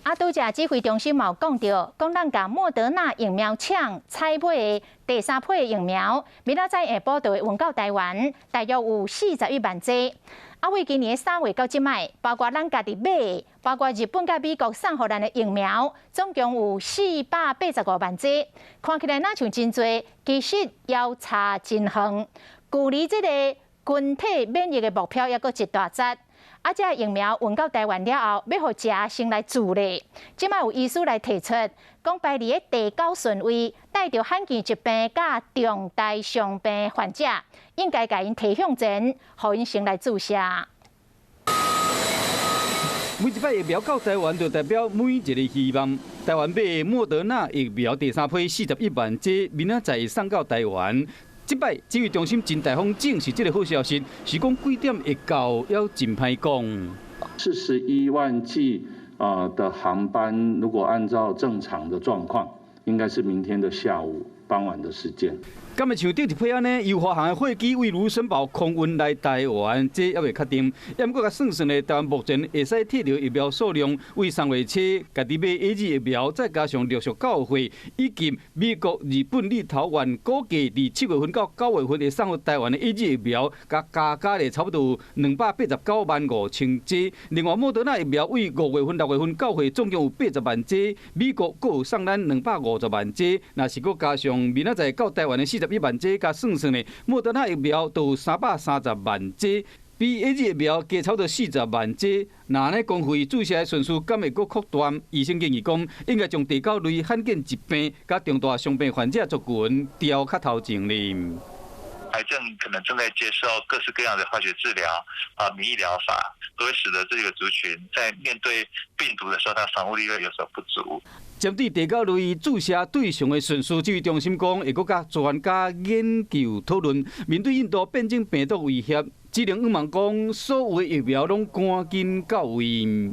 啊，拄才指揮中心嘛有講著，講咱共莫德納疫苗廠採買的第三批疫苗，明仔載下晡就會運到台灣，大約有41萬劑。啊，為今年3月到這擺，包括咱家己買，包括日本佮美國送予咱的疫苗，總共有485萬劑。看起來若像真濟，其實猶差真遠。距離這個群體免疫的目標猶閣一大截。啊，這疫苗運到台灣了後，欲予誰先來注咧？這擺有醫師來提出，講排佇第九順位帶著罕見疾病佮重大傷病患者，應該共𪜶提向前，予𪜶先來注射。每一擺疫苗到台灣，就代表每一個希望。台灣買莫德納疫苗第三批41萬劑，明仔載送到台灣。這擺指揮中心陳大豐證實這個好消息，是講幾點會到，猶真歹講。 41萬劑啊的航班，如果按照正常的狀況，應該是明天的下午傍晚的時間。敢會像頂一批按呢？由華航的貨機為盧森堡空運來台灣，這猶未確定。毋過共算算咧，台灣目前會使提著疫苗數量，為3月初家己買 AZ 疫苗，再加上陸續到貨，以及美國、日本、立陶宛估計佇7月份到9月份會送予台灣的 AZ 疫苗，共加加咧差不多289.5萬劑。另外，莫德納疫苗為5月份、6月份到貨，總共有80萬劑，美國閣有送咱250萬劑。若是閣加上明仔載到台灣的41萬劑，共算算咧，莫德納疫苗就有330萬劑，比 AZ 疫苗加差不多40萬劑。若按呢公費注射的順序，敢會閣擴大？醫生建議講，應該將第九類罕見疾病佮重大傷病患者族群調較頭前咧。癌症可能正在接受各式各樣的化學治療啊，免疫療法，都會使得這個族群在面對病毒的時候，它防護力會有所不足。針對第九類注射對象的順序，指揮中心講會閣佮專家研究討論。面對印度變種病毒威脅，只能向望講所有的疫苗攏趕緊到位。